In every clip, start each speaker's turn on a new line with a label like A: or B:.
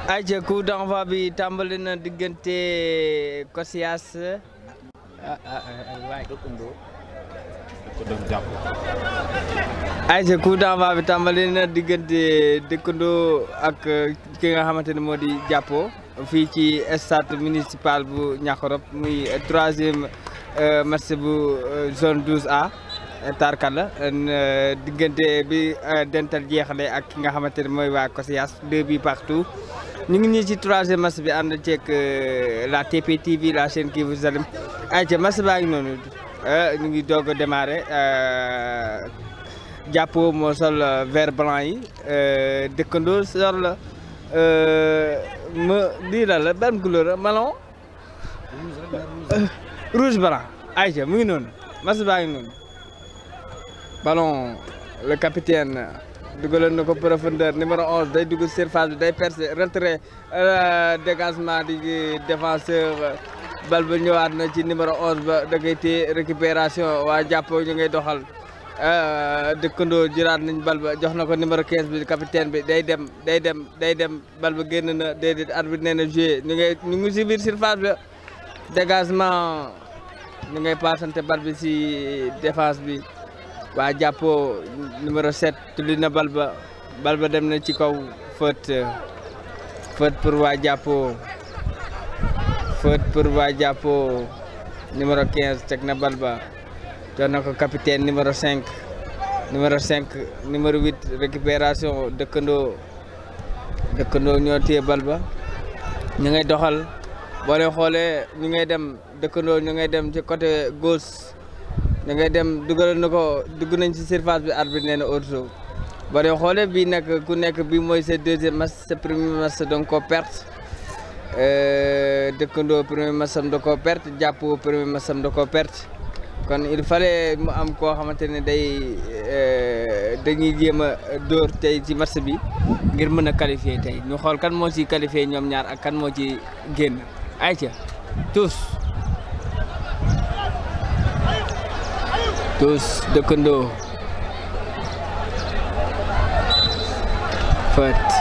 A: ayca coup d'envoi bi tàmbali na diggante Kosias ayca coup d'envoi bi tàmbali na diggante dëkkandoo ak ki nga xamante ne moo di Jàppo fii ci stade municipal bu Niakhorop muy 3e match bu zone 12A tarkala diggante bi dental jeexale ak ki nga xamante ne mooy waa Kosias 2 buts partout ñu ngi nii ci 3e match bi ànd ceeg la TP TV la chaîne qui vous allume ayca match baa ngi noonu ñu ngi doog a démarrer Jàppo moo sol vert blanc yi dëkkandoo sol lii la ban couleur melon rouge blanc ayca mu ngi noonu match baa ngi noonu ballon le capitaine dugaloon na ko profondeur numéro 11 day dugg surface bi day percer retrait dégagement di défenseur bal ba ñëwaat na ci numéro 11 ba da ngay téye récupération waa Jàppo ñu ngay doxal dëkkandoo jëlaat nañ bal ba jox na ko numéro 15 bi capitaine bi day dem bal ba génn na déedéet arbitre nee na joué ñu ngi si biir surface bi dégagement ñu ngay passante bal bi si défense bi waa Jàppo numéro 7 tulli na bal ba dem na ci kaw faute pour waa Jàppo numéro 15 teg na bal ba jox na ko capitaine numéro 5 numéro 8 récupération dëkkandoo ñoo téye bal ba ñu ngay doxal boo leen xoolee ñu ngay dem dëkkandoo ñu ngay dem ci côté gauche ñu ngay dem dugal na ko dugg nañ ci surface bi arbitre nee na auto boo leen xoolee bii nag ku nekk bii mooy sa 2e match sa premier match donc ko perte dëkkandoo premier match am da koo perte Jàppo premier match am da koo perte kon il fallait mu am koo xamante ne dañuy jéem a dóor tey ci match bi ngir mën a qualifier tey ñu xool kan moo ci qualifier ñoom ñaar ak kan moo ci génn ayca tous dëkkandoo faute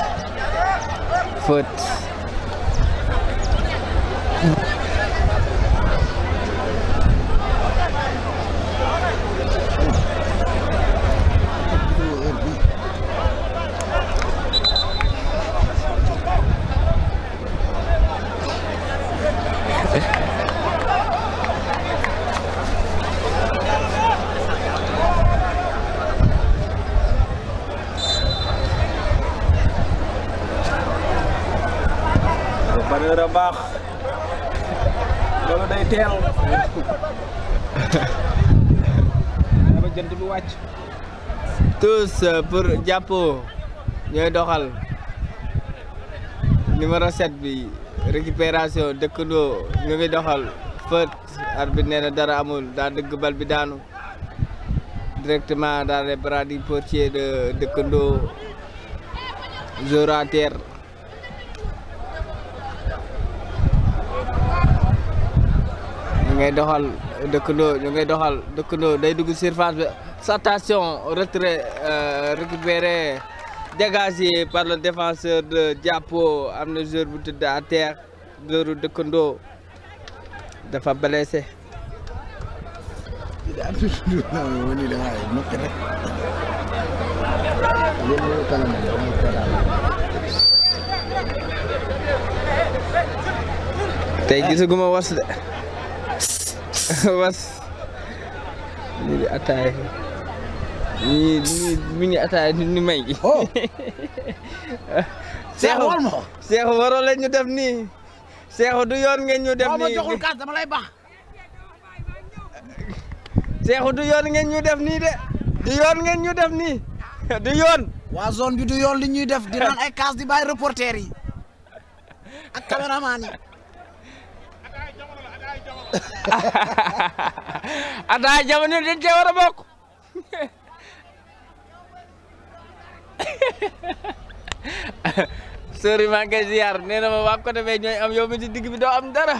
B: baneur a baax loolu day teel dama jënt bi wàcc
A: tous pour Jàppo ñooy doxal numéro 7 bi récupération dëkkandoo ñu ngi doxal faute arbitre nee na dara amul daa dëgg bal bi daanu directement dans les bras du portier de dëkkandoo joueur à terre ñu ngay doxal dëkkandoo day dugg surface bi attention retrait récupéré dégagé par le défenseur de Jàppo am na joueur bu tëdd à terre joueur dëkkandoo dafa blessé tey gisaguma was de was ñii di ataaya ñii ataaya ni may gi Seexu waroo leen ñu def nii Seexu du yoon ngeen ñu def nii
B: ma joxul kaas dama lay baax
A: Seexu du yoon ngeen ñu def nii de du yoon ngeen ñu def nii du yoon
B: waa zone bi du yoon li ñuy def di naan ay kaas di bàyyi reporter yi ak caméraman yi
A: ataaya jamono dañ cee war a bokk sori maa ngi koy ziar nee na ma waa côté bee ñooy am yow mi ci digg bi doo am dara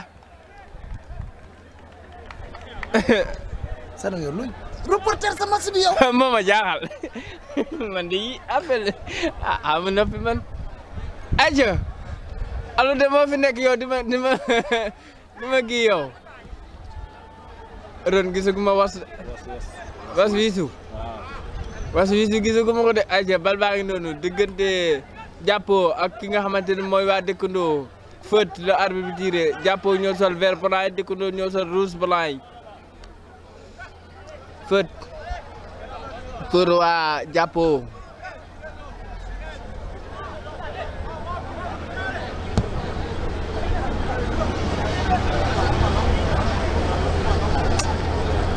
B: sana yor luñ reporter sa match bi yow.
A: moo ma jaaxal man di appel am noppi man aja alors de moo fi nekk yow di ma kii yow ron gisaguma was wiisu gisaguma ko de aja bal baa ngi noonu diggante jàppoo ak ki nga xamante ne mooy waa dëkkandoo fët le arbitre bi tiré jàppoo ñoo sol vert blanc yi dëkkandoo ñoo sol rouge blanc yi fët pour waa jàppoo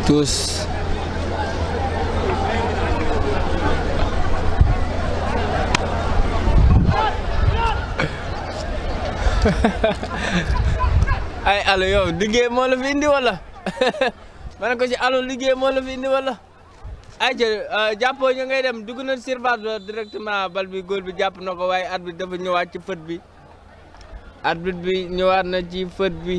A: tous ay allo yow liggéey moo la fi indi wala ma ne ko ci allo liggéey moo la fi indi wala ay jàppoo ñu ngay dem dugg na surface ba directement bal bi góol bi jàpp na ko waaye arbitre dafa ñëwaat ci fët bi arbitre bi ñëwaat na ci fët bi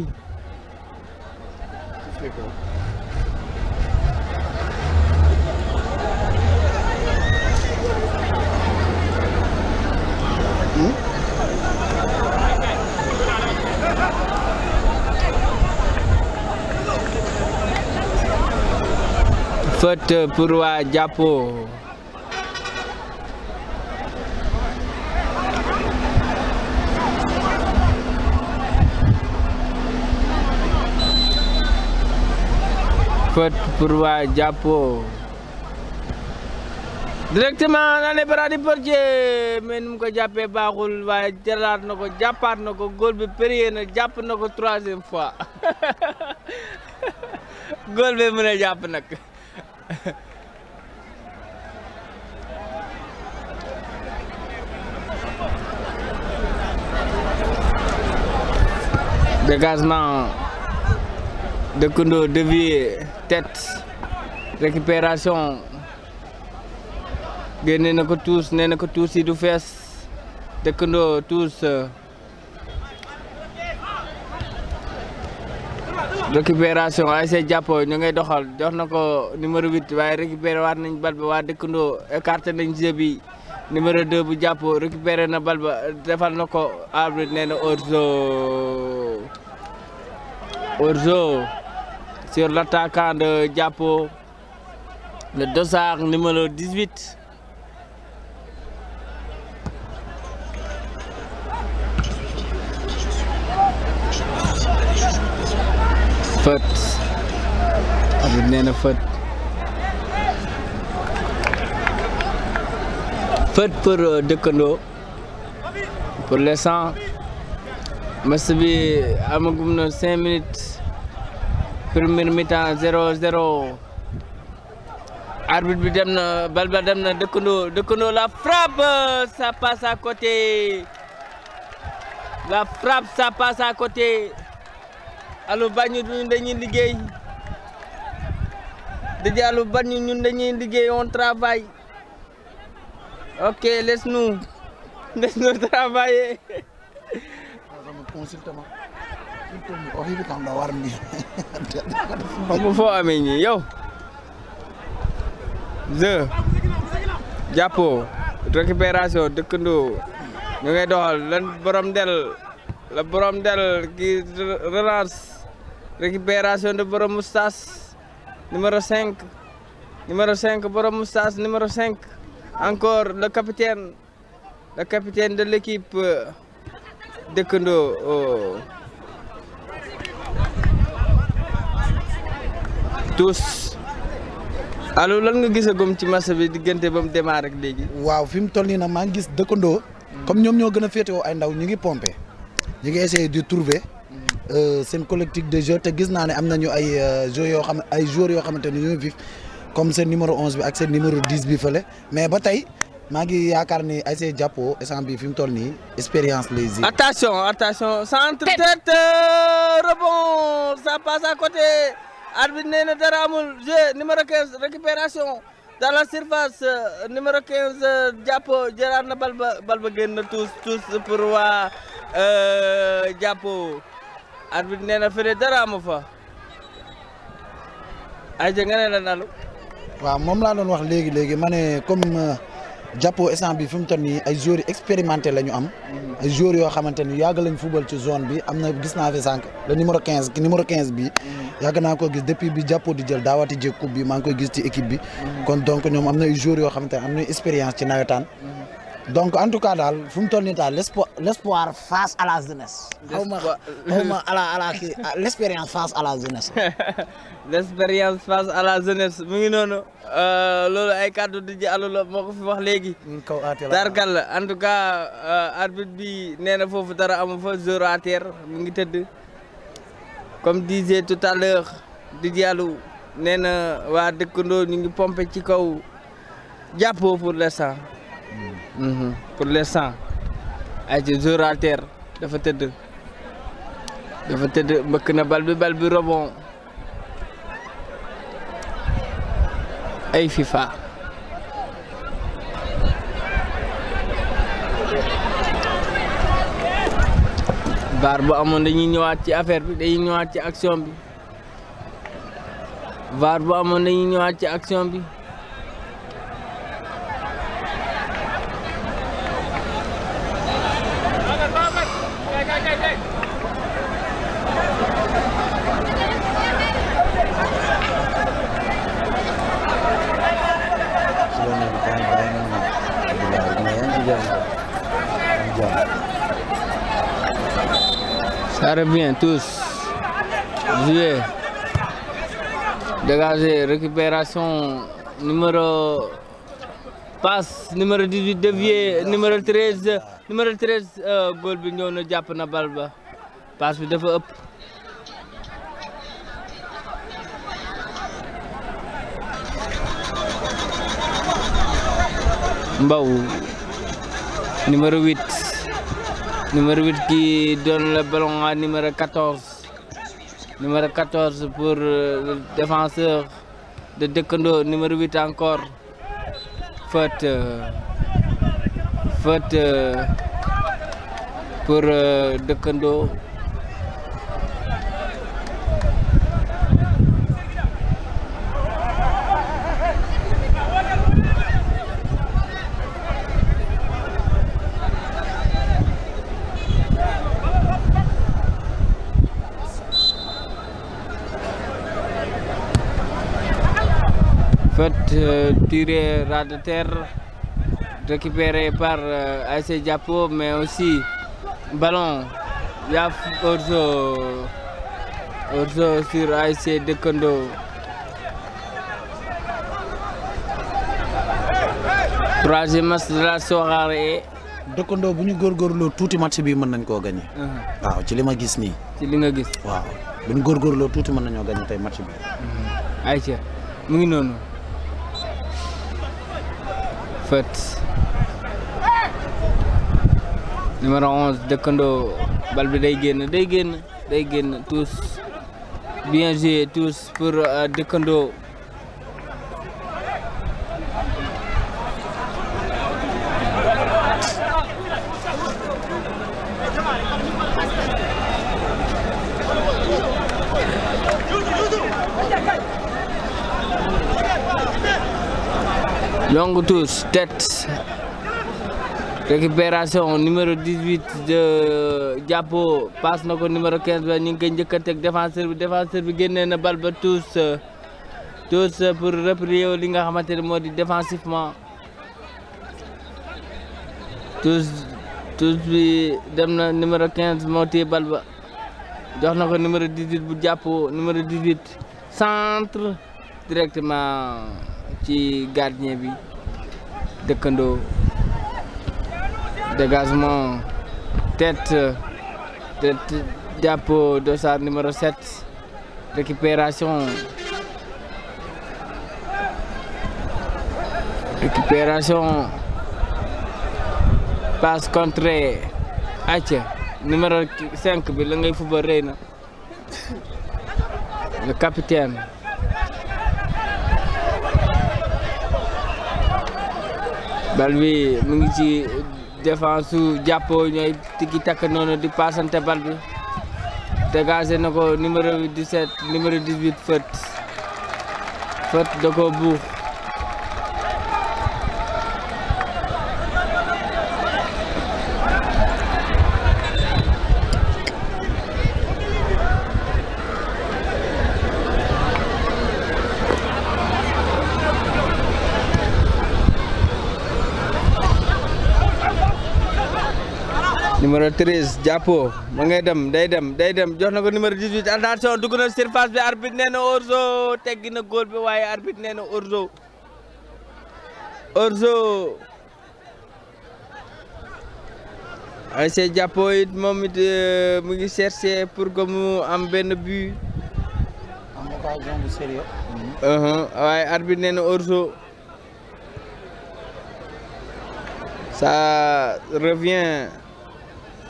A: faute pour waa jàppoo faute pour waa jàppoo directement dans les bras du portier mais nu mu ko jàppee baaxul waaye jëlaat na ko jàppaat na ko góol bi périllé na jàpp na ko troisième fois góol bi mën a jàpp nag dégagement dëkkandoo dévié tête récupération génne na ko tous nee na ko tous yi du fees dëkkandoo tous récupération ay see jàppoo ñu ngay doxal jox na ko numéro 8 waaye récupéré waat nañ bal ba waa dëkkandoo écarté nañ jeu bi numéro 2 bu jàppoo récupéré na bal ba defal na ko arbitre nee na hors-jeu sur l'attaquant de jàppoo le dossard numéro 18 faute arbitre nee na faute pour dëkkandoo pour l'instant match bi amagum na 5 minutes première mi-temps 0-0 arbitre bi dem na bal ba dem na dëkkandoo la frappe ça passe à côté la frappe ça passe à côté Allo Bañu ñun dañuy liggéey Dédé Allo Bañu ñun dañuy liggéey on travaille ok laisse-nous travailler. bu foo amee ñi yow jàppoo récupération dëkkandoo ñu ngay doxal lan borom del qui relance récupération de borom moustache numéro 5 borom moustache numéro 5 encore le capitaine de l'équipe dëkkandoo tous allo lan nga gisagum ci match bi diggante ba mu démarré ak léegi.
B: waaw fi mu toll nii nag maa ngi gis dëkkandoo. comme ñoom ñoo gën a féetewoo ay ndaw ñu ngi pompé. ñu ngi essayé de trouver seen collectif de jeu te gis naa ne am nañu ay joueurs yoo xamante ne ñooy vif comme seen numéro 11 bi ak seen numéro 10 bi fële mais ba tey maa ngi yaakaar ni ay see jàppoo instant bi fi mu toll nii expérience les yeux.
A: attention centre tête rebond ça passe à côté arbitre nee na dara amul jeu numéro 15 récupération dans la surface numéro 15 jàppoo jëlaat na bal ba génn tous pour waa jàppoo arbitre nee na fële dara amu fa ay nga ne la nalu
B: waaw moom laa doon wax léegi ma ne comme Jàppo instant bi fi mu toll nii ay joueurs expérimentés la ñu am. ay joueurs yoo xamante ni yàgg lañ football ci zone bi am na gis naa fi sànq le numéro 15 bi. yàgg naa ko gis depuis bi Jàppo di jël daawati jéeg coupe bi maa ngi koy gis ci équipe bi. kon donc ñoom am na ay joueurs yoo xamante ne am na expérience ci nawetaan. donc en tout cas daal fu mu toll nii daal l'espoir face à la jeunesse. xaw ma à la kii l'expérience face à la jeunesse.
A: l'expérience face à la jeunesse mu ngi noonu loolu ay kàddu di ji àll moo ko fi wax léegi. tarkal la en tout cas arbitre bi nee na foofu dara amu fa 0 à terre mu ngi tëdd comme disait tout à l'heure di Diallo nee na waa dëkkandoo ñu ngi pompé ci kaw Jàppo pour l'instant. Pour l'instant ay ci 0 à terre dafa tëdd mbëkk na bal bi rebond ay FIFA VAR bu amoon dañuy ñëwaat ci affaire bi dañuy ñëwaat ci action bi VAR bu amoon dañuy ñëwaat ci action bi ça revient tous jouer dégager récupération passe numéro 18 dévié numéro 13 góol bi ñëw na jàpp na bal ba passe bi dafa ëpp Mbaw numéro 8 qui donne le ballon à numéro 14 pour le défenseur de Dëkkandoo numéro 8 encore faute pour Dëkkandoo tiré ras de terre récupéré par ASC Jàppo mais aussi ballon ya hors-jeu sur ASC Dëkkandoo troisième match de la soirée.
B: Dëkkandoo bu ñu góorgóorloo tuuti match bi mën nañ koo gagné. waaw ci li ma gis nii.
A: ci li nga gis.
B: waaw bu ñu góorgóorloo tuuti mën nañoo gagné tey match bi.
A: ayca mu ngi noonu. Faute numéro 11 Dëkkandoo bal bi day génn tous bien joué tous pour Dëkkandoo longue touche tête récupération numéro 18 de Jàppo passe na ko numéro 15 ba ñu ngi koy njëkkanteeg défenseur bi génnee na bal ba tous pour replier li nga xamante ne moo di défensivement tous bi dem na numéro 15 moo téye bal ba jox na ko numéro 18 bu Jàppo numéro 18 centre directement ci gardien bi Dëkkandoo dégagement tête Jàppo dossard numéro 7 récupération passe contrée acca numéro 5 bi la ngay football rëy na le capitaine bal bi mu ngi ci défense su Jàppo ñooy tiki takk noonu di passante bal bi dégagé na ko numéro 17 numéro 18 faute da ko buux numéro 13 Diapo ma ngay dem day dem jox na ko numéro 18 attention dugg na surface bi arbitre nee na hors-jeu teggi na góol bi waaye arbitre nee na hors-jeu ASC Diapo it moom it mu ngi chercher pour que mu am benn but.
B: am occasion bu sérieux.
A: waaye arbitre nee na hors-jeu ça revient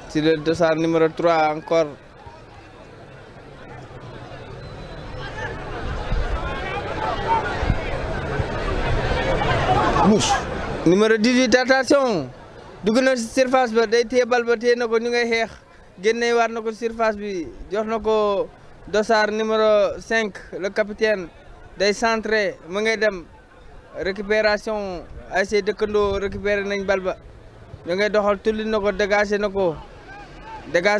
A: sur le dossard numéro 3 encore.
B: Mouche.
A: numéro 18 attention dugg na surface ba day téye bal ba téye na ko ñu ngay xeex génne waat na ko surface bi jox na ko dossard numéro 5 le capitaine day centré mu ngay dem récupération ASC Dëkkandoo récupéré nañ bal ba ñu ngay doxal tulli na ko dégagé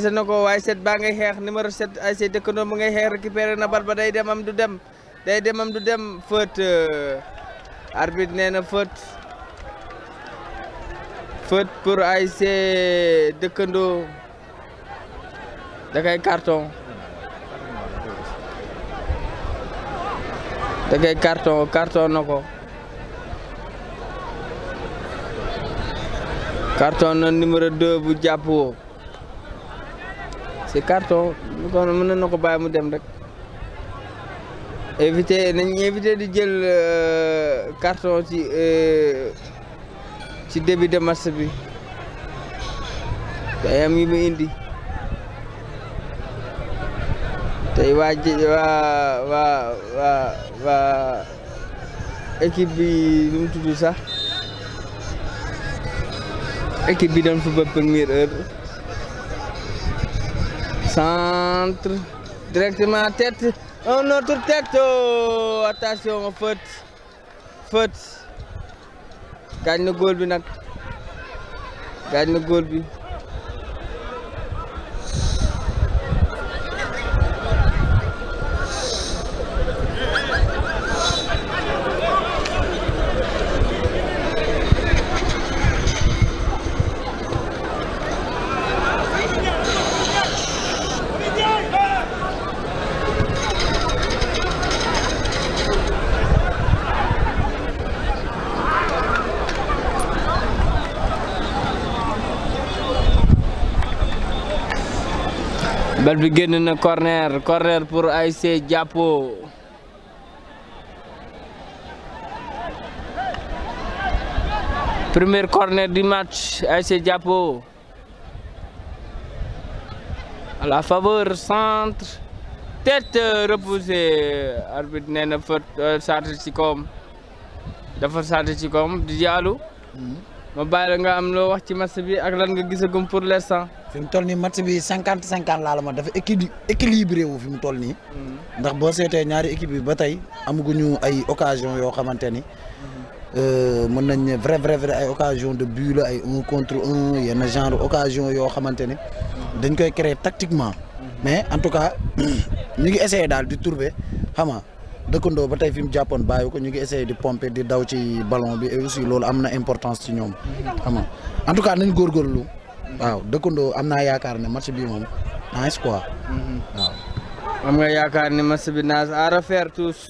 A: na ko waaye 7 baa ngay xeex numéro 7 ASC Dëkkandoo mu ngay xeex récupéré na bal ba day dem am du dem faute arbitre nee na faute pour ASC Dëkkandoo da kay carton na ko carton na numéro 2 bu Diapo c'est carton kon mën na ko bàyyi mu dem rek nañ éviter di jël carton ci début de match bi day am yi mu indi tey waa équipe bi lu mu tudd sax équipe bi doon football première heure centre directement tête un autre tête attention faute gaañ na góol bi nag bal bi génn na corner pour ASC Diapo premier corner du match ASC Diapo à la faveur centre tête repoussée arbitre nee na faute sarti ci koom dafa sarti ci koom di Diallo ma bàyyi la nga am loo wax ci match bi ak lan nga gisagum pour l'instant.
B: fi mu toll nii match bi 50-50 laa la ma dafa équilibré wu fi mu toll nii. ndax boo seetee ñaari équipe bi ba tey amaguñu ay occasion yoo xamante ni mën nañ ne vrai ay occasion de but la ay 1 contre 1 yenn genre occasion yoo xamante ni dañ koy créer tactiquement. mais en tout cas ñu ngi essayer daal di trouver xam nga Dëkkandoo ba tey fi mu jàppoon bàyyi ko ñu ngi essayer di pomper di daw ci ballon bi et aussi loolu am na importance ci ñoom xam nga en tout cas nañ góorgóorlu waaw Dëkkandoo am naa yaakaar ne match bi moom nice quoi. waaw.
A: am nga yaakaar ne match bi naas à refaire tous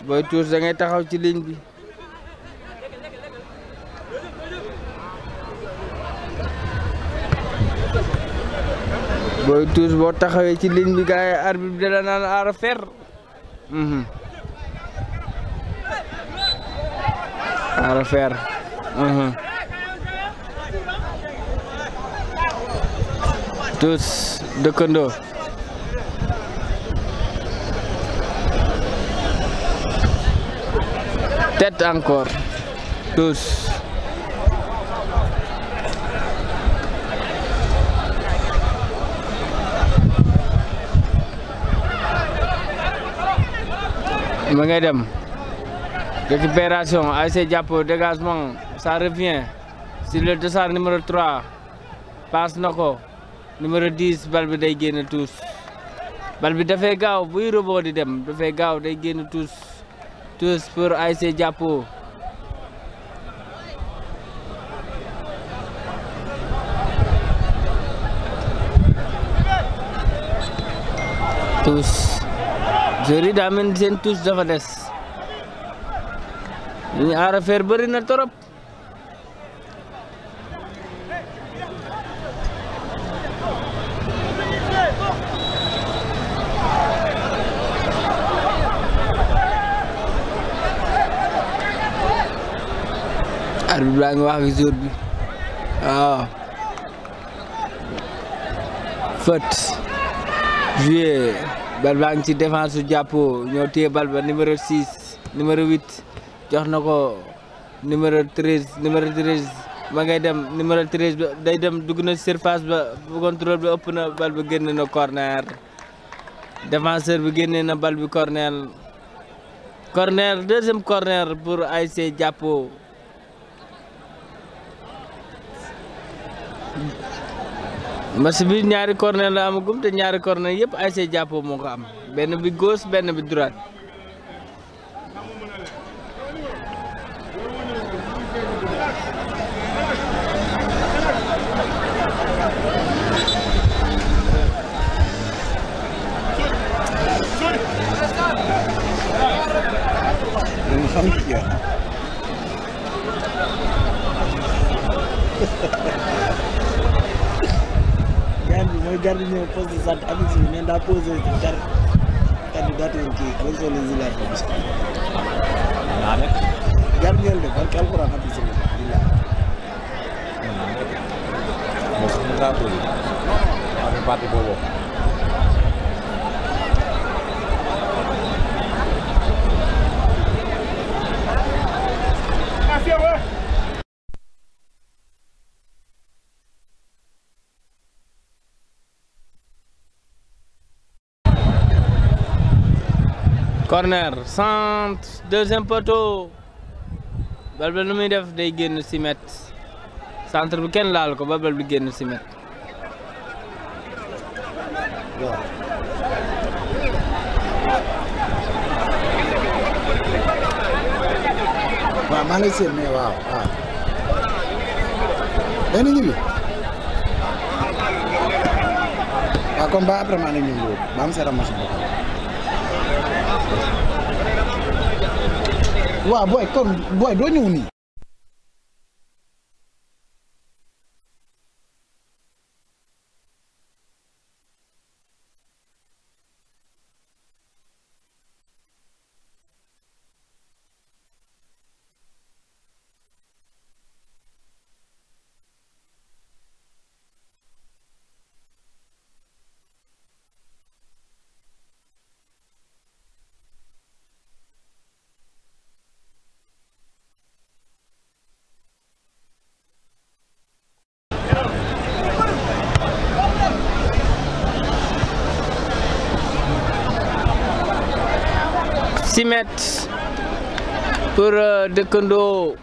A: booy tous da ngay taxaw ci ligne bi. booy tous boo taxawee ci ligne bi gars yi arbitre bi dala naan à refaire. à refaire. tous Dëkkandoo. tête encore tous. ma ngay dem récupération ASC Diapo dégagement ça revient sur le dossard numéro 3 passe na ko numéro 10 bal bi day génn tous bal bi dafay gaaw buy rebond di dem dafay gaaw day génn tous pour ASC Diapo. tous jori daa mel seen tous dafa des ñu aar affaire bëri na torop arbitre baa ngi wax ak jour bi waaw faute joué bal baa ngi ci défense su jàppoo ñoo téye bal ba numéro 6 numéro 8 jox na ko numéro 13 ma ngay dem numéro 13 ba day dem dugg na surface ba contrôle ba ëpp na bal ba génn na corner défenseur bi génne na bal bi corner deuxième corner pour ASC jàppoo match bi ñaari corner la amagum te ñaari corner yëpp ASC jàppoo moo ko am benn bi gauche benn bi droite
B: mooy gardien poste de santé Habib Sy ne daa posé candidature kii élection législative bi.
C: naa nekk.
B: gardien de barke alxuraan Habib Sy la.
C: moo sax mu daa posé. waaw parti boobu.
A: corner centre deuxième poteau bal ba nu muy def day génn 6 mètres centre bi kenn laal ko ba bal bi génn 6 mètres.
B: waaw. waaw maa ngi seet mais waaw waaw. benn ñibbi. waaw kon ba après maa ngi ñëw loolu maa ngi seet a machine bi. waaw booy kon booy doo ñëw nii.
A: Mètres pour dëkkandoo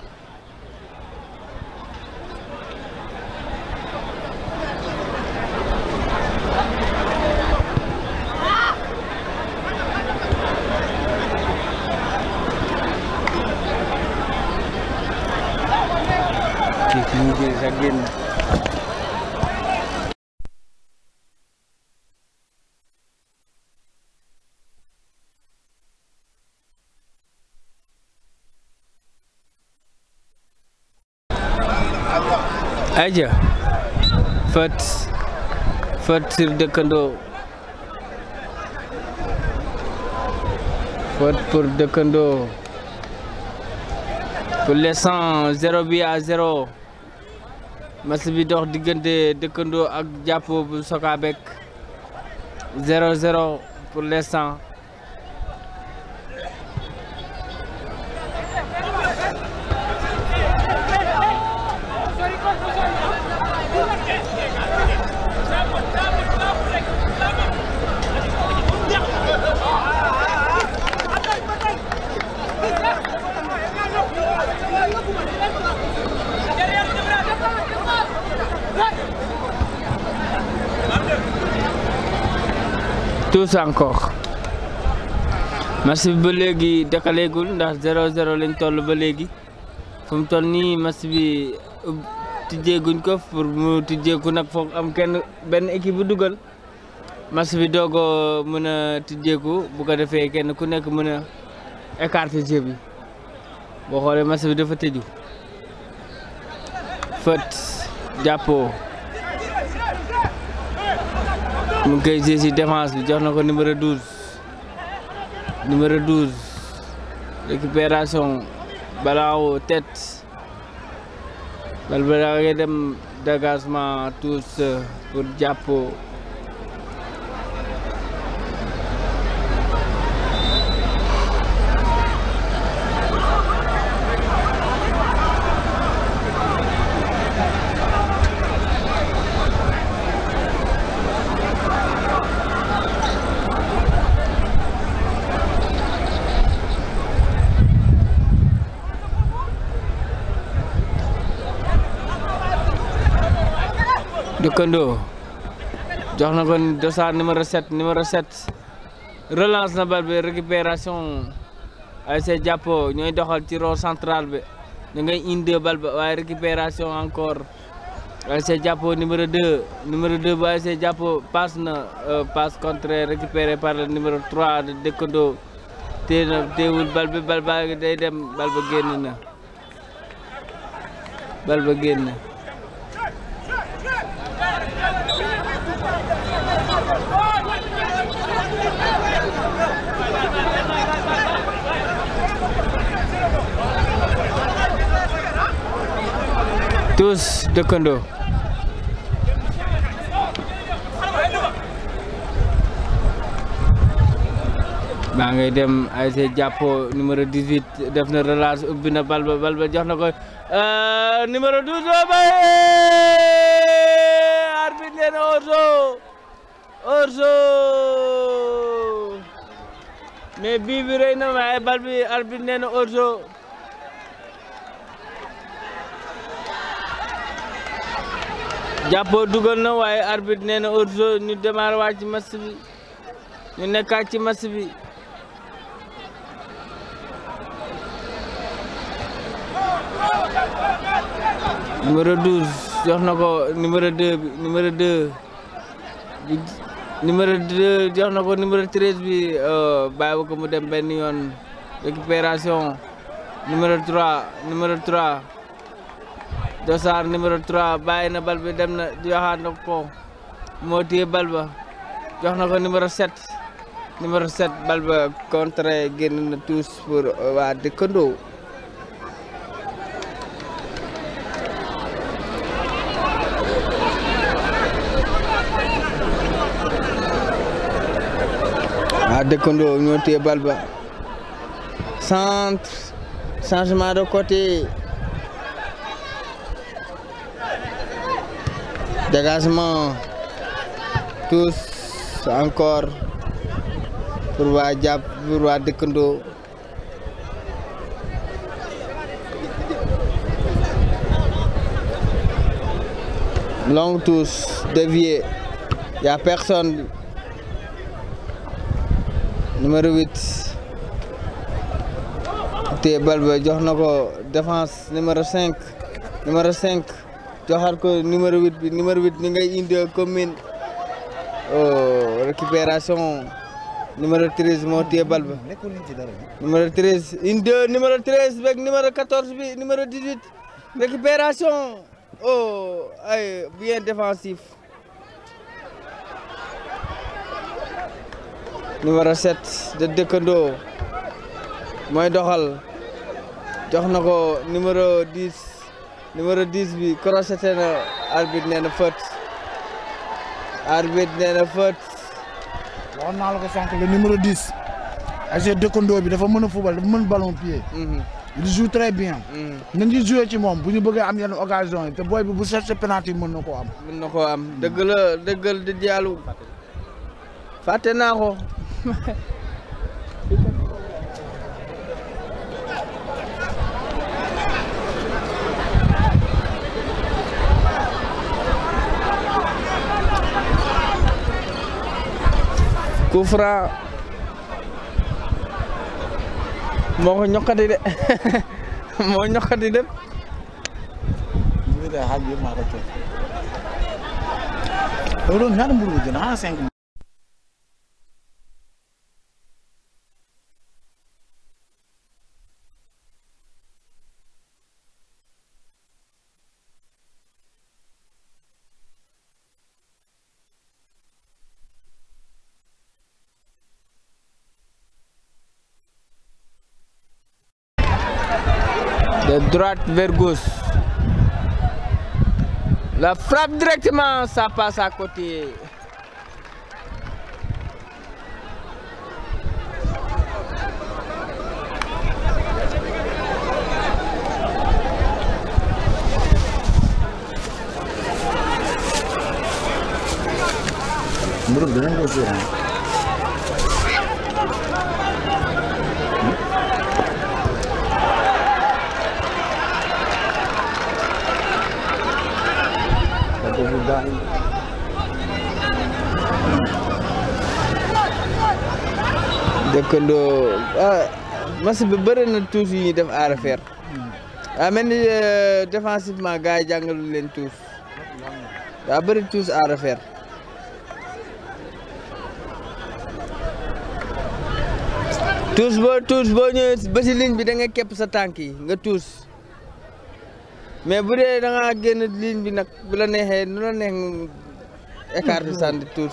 A: kii ñu ngi sa génn aja faute sur dëkkandoo faute pour dëkkandoo pour l'instant 0-0 match bi dox diggante dëkkandoo ak jàppoo bu Sokabek 0-0 pour l'instant. tous encore match bi ba léegi dekaleegul ndax 0-0 lañ toll ba léegi fu mu toll nii match bi tijjeeguñ ko pour mu tijjeeku nag foog am benn équipe bu dugal match bi doog a mën a tijjeeku bu ko defee kenn ku nekk mën a écarter jeu bi boo xoolee match bi dafa tëju fët jàppoo mu ngi koy jouer ci défense bi jox na ko numéro 12 récupération ballon tête bal ba da ngay dem dégagement tous pour jàppoo dëkkandoo jox na ko Dossard numéro 7 relance na bal bi récupération ASC Jàppo ñooy doxal ci rond central bi ñu ngay indi bal ba waaye récupération encore ASC Jàppo numéro 2 bu ASC Jàppo passe na passe contraire récupéré par le numéro 3 de dëkkandoo teewul bal ba day dem bal ba génn tous dëkkandoo baa ngay dem ASC Jàppo numéro 18 def na relance ubbi na bal ba jox na ko numéro 12 bay arbitre nee na hors-jeu mais bii bi rëy na waaye bal bi arbitre nee na hors-jeu Jàppo dugal na waaye arbitre nee na hors-jeu ñu démarré waat ci match bi ñu nekkaat ci match bi numéro 12 jox na ko numéro 2 bi numéro 2 jox na ko numéro 13 bi bàyyi ko mu dem benn yoon récupération numéro 3 Dossard numéro 3 bàyyi na bal bi dem na joxaat na ko moo téye bal ba jox na ko numéro 7 bal ba contre génn na tous pour waa dëkkandoo dëkkandoo ñoo téye bal ba centre changement de côté dégagement tous encore pour waa dëkkandoo long touche dévié y a personne numéro 8 te bal ba jox na ko défense numéro 5 joxaat ko numéro 8 bi numéro 8 ni ngay indi commune récupération numéro 13 moo téye bal ba numéro 13 indi numéro 13 beeg numéro 14 bi numéro 18 récupération ay bien défensif numéro 7 de dëkkandoo mooy doxal jox na ko numéro 10 bi crocheté na arbitre nee na faute
B: waxoon naa la ko sànq le numéro 10 ASC dëkkandoo bi dafa mën a football dafa mën ballon pied il joue très bien nañ ci joué ci moom bu ñu bëggee am yenn occasion yi te booy bi bu cherché penalty mën na koo am
A: dëggal di jàllu fàtte naa ko coup franc moo ko ñokkati de moo ñokkati de
B: loolu ñaata mburu jënd xanaa 5
A: De droite vers gauche. La frappe directement, ça passe à côté.
B: Menurut dengan kurang.
A: Dëkkandoo match bi bëri na tuus yi ñuy def à refaire mel ni défensivement gars yi jàngalu leen tuus daa bëri tuus à refaire tuus boo ñëwee ba si ligne bi da nga képp sa tànk yi nga tuus mais bu dee da ngaa génn ligne bi nag bu la neexee nu la neex écart de sànni tuus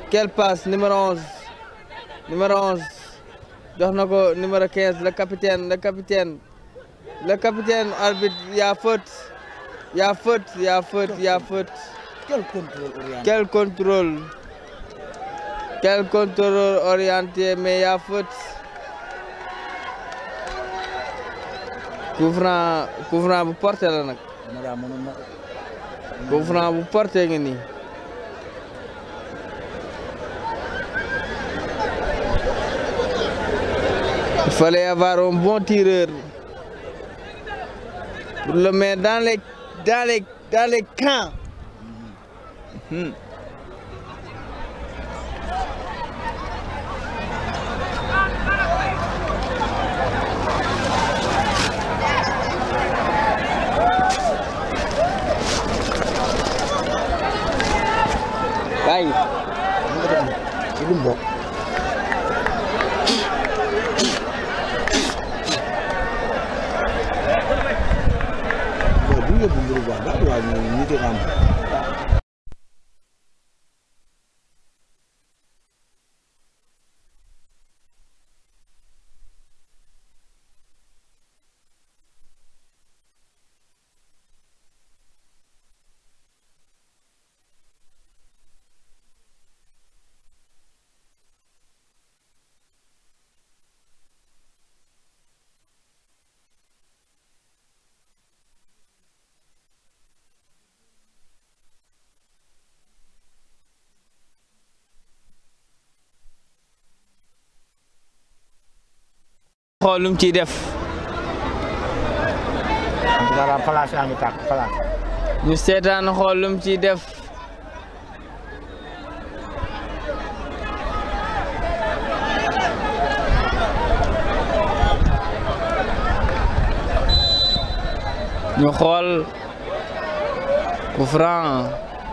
A: quelle passe numéro 11 jox na ko numéro 15 le capitaine arbitre yaa faute quel contrôle orienté mais yaa faute coup franc bu porté la nag coup franc bu porté nga nii il fallait avoir un bon tireur pour le mettre dans les camps. Aïe. xool lu mu ciy def. ñu seetaan xool lu mu ciy def. ñu xool coup franc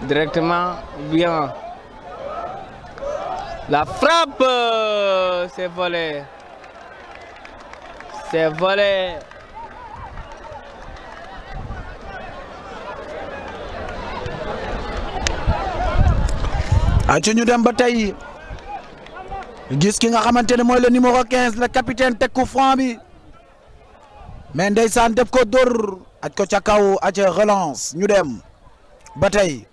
A: directement bien. La frappe, c'est volé. C'est volé.
B: Aca ñu dem ba tey gis ki nga xamante ne mooy le numéro 15 le capitaine teg coup franc bi mais ndeysaan def ko dóor aj ko ca kaw aca relance ñu dem ba tey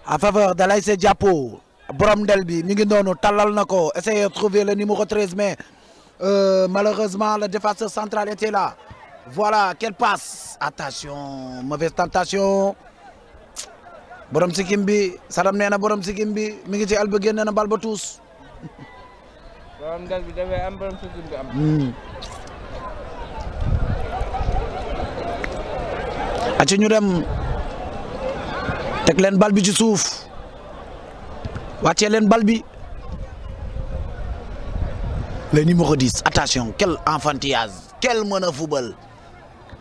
B: en faveur de l'ASC Jàppo borom ndel bi mi ngi noonu tallal na ko essayer de trouver le numéro 13 mais malheureusement le défenseur central était là. Voilà, quelle passe. Attention, mauvaise tentation. Borom sikim bi Sadam nee na borom sikim bi mi ngi ci alba génne na bal ba tuus.
A: borom ndel bi dafay am borom sikim bi am.
B: Aci ñu dem teg leen bal bi ci suuf wàccee leen bal bi. Le numéro 10, attention, quel enfantillage, quel mën a football.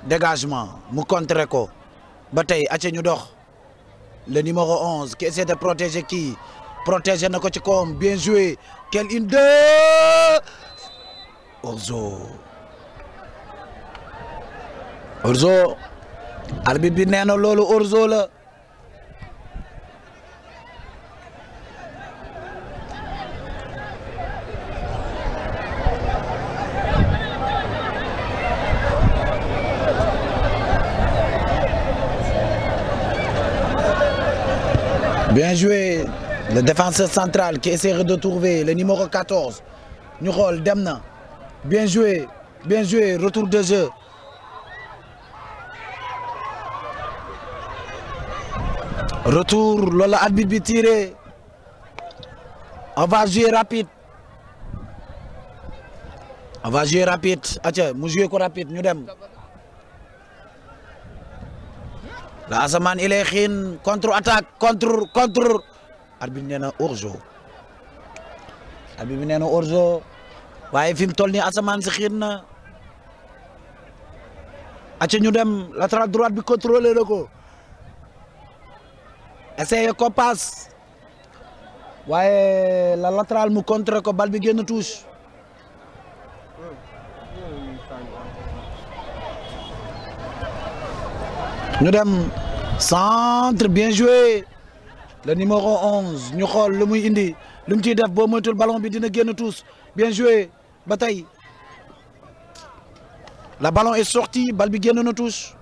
B: Dégagement, mu contré ko. Ba tey aca ñu dox. Le numéro 11 qui essaie de protéger qui? Protéger na ko ci kawam, bien joué. Quel une deux. Orzo. Arbitre bi nee na loolu Orzo la. Bien joué. Le défenseur central qui essaie de trouver le numéro 14. Ñu xool dem na. Bien joué. Bien joué. Retour de jeu. Retour. Loolu la arbitre bi tiré. On va jouer rapide. On va jouer rapide. Atia mu jouer ko rapide ñu dem. La Asamaan il est xiin contre-attaque contre. Arbitre nee na hors-jeu. Arbitre bi nee na hors-jeu. Waaye fi mu toll nii Asamaan si xiin na. Atia ñu dem latéral droite bi contrôlé na ko. Essayé ko passe. Waaye la latéral mu contre ko bal bi génn touche. Ñu dem centre bien joué le numéro 11 ñu xool lu muy indi lu mu ciy def boo moytul ballon bi dina génn tous bien joué ba tey la ballon est sorti bal bi génn na tous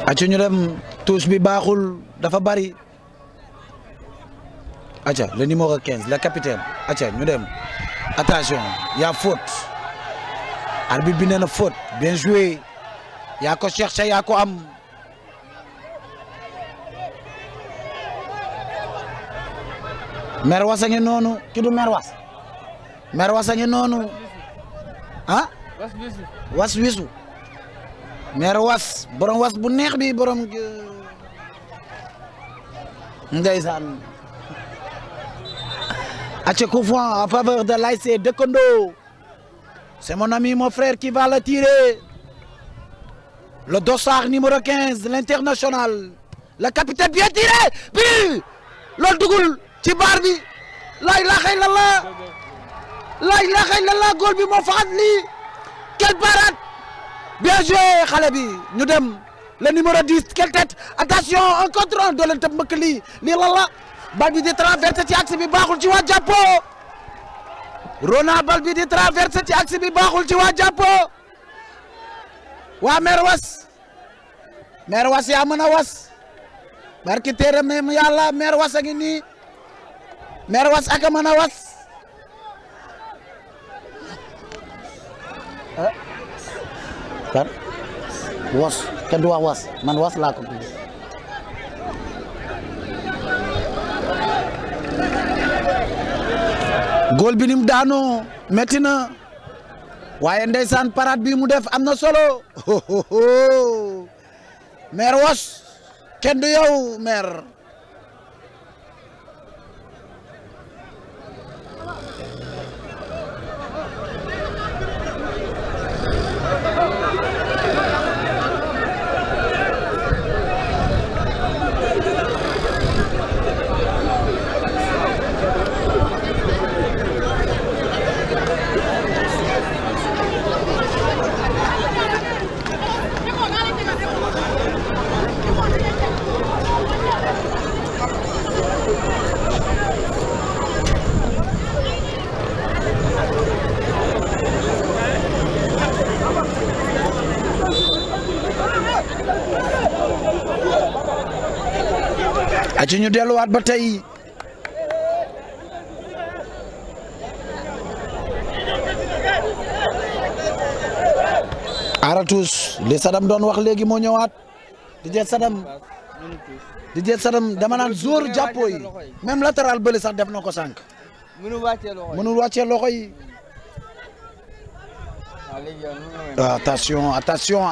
B: acca ñu dem touche bi baaxul dafa bari acca le numéro 15 le capitaine acca ñu dem attention y a faute. Arbitre bi nee na faute bien joué yaa ko cherché yaa ko am Merwas a ngi noonu ki du Merwas a ngi noonu ah was wisu Merwas borom was bu neex bi borom ndeysaan acca coup franc en faveur de l'ASC Dekondo. C'est mon ami, mon frère qui va le tirer. Le dossard numéro 15, l'international. Le capitaine bien tiré. Puis, le dougoul, Tibar bi. La ilaha illallah. La ilaha illallah, goal bi mo faat li. Quelle parade. Bien joué, xale bi. Ñu dem. Le numéro 10, quelle tête. Attention, un contrôle de l'ente mbëkk li. Li la bal bi di traversé ci axe bi baaxul ci waa Jàppo. Rona bal bi di traversé ci axe bi baaxul ci waa Jàppo waa Merwas yaa mën a was barki téere même yàlla Merwas a ngi nii Merwas ak a mën a was kan was kenn du wax was man was laa ko góol bi ni mu daanoo métti na waaye ndeysaan parade bi mu def am na solo Merwas kenn du yow mer aci ñu delluwaat ba tey Aratus li Sadam doon wax léegi moo ñëwaat di jeet Sadam dama naan jour Jàppo yi même latéral bële sax def na ko sànq mënul wàccee loxo yi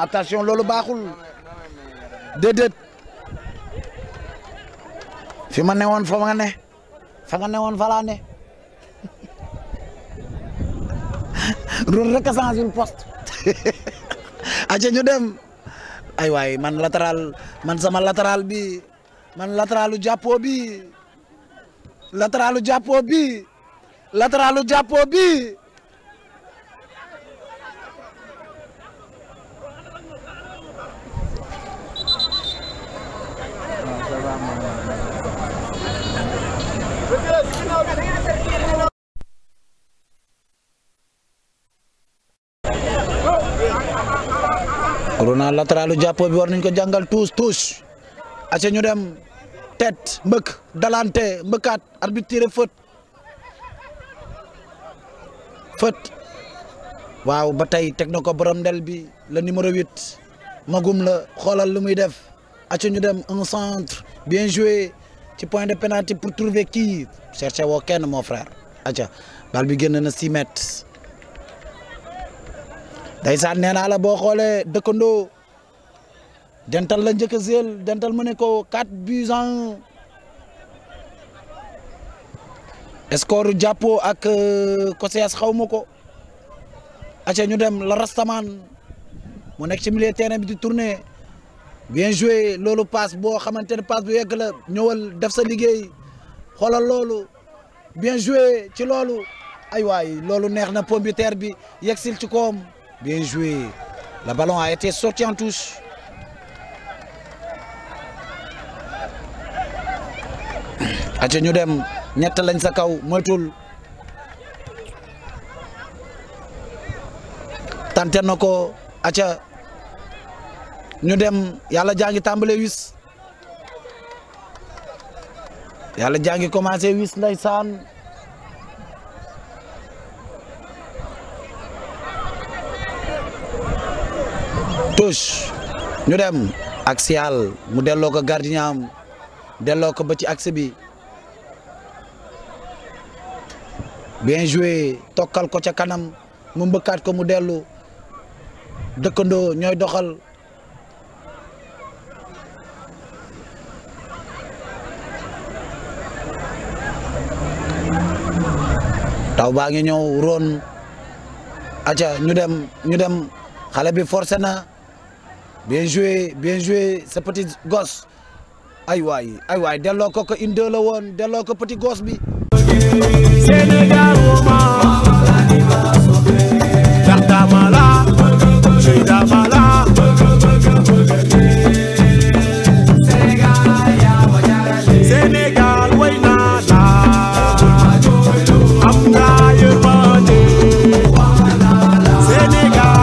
B: attention loolu baaxul déedéet fi ma newoon fa nga newoon fa laa ne loolu rek a changé poste aca ñu dem ay waay man sama latéral bi man latéralu Jàppo bi corona latéralu jàppoo bi war nañ ko jàngal touche aca ñu dem tête mbëkk dalante mbëkkaat arbitre fët waaw ba tey teg na ko borom ndel bi le numéro 8 magum la xoolal lu muy def aca ñu dem un centre bien joué ci point de pénalty pour trouver kii cherché woo kenn mon frère aca bal bi génn na 6 mètres ndeysaan nee naa la boo xoolee dëkkandoo dental la njëkk a zéel dental mu ne ko 4-1 score jàppoo ak Kosias xaw ma ko aca ñu dem la rastaman mu nekk ci milieu terrain bi di tourner bien joué loolu passe boo xamante ne passe bu yegg la ñëwal def sa liggéey xoolal loolu bien joué ci loolu ay waay loolu neex na pomme de terre bi yegsil ci koom bien joué le ballon a été sorti en touche aca ñu dem ñett lañ sa kaw moytul tante na ko aca ñu dem yàlla jàngi tàmbale wis yàlla jàngi commencé wis ndeysaan touche ñu dem axial mu delloo ko gardien am delloo ko ba ci axe bi bien joué tokkal ko ca kanam mu mbëkkaat ko mu dellu dëkkandoo ñooy doxal taw baa ngi ñëw ron aca ñu dem xale bi forcé na bien joué ce petit gosse ay waay delloo ko une deux la woon delloo ko petit gosse bi Sénégal Sénégal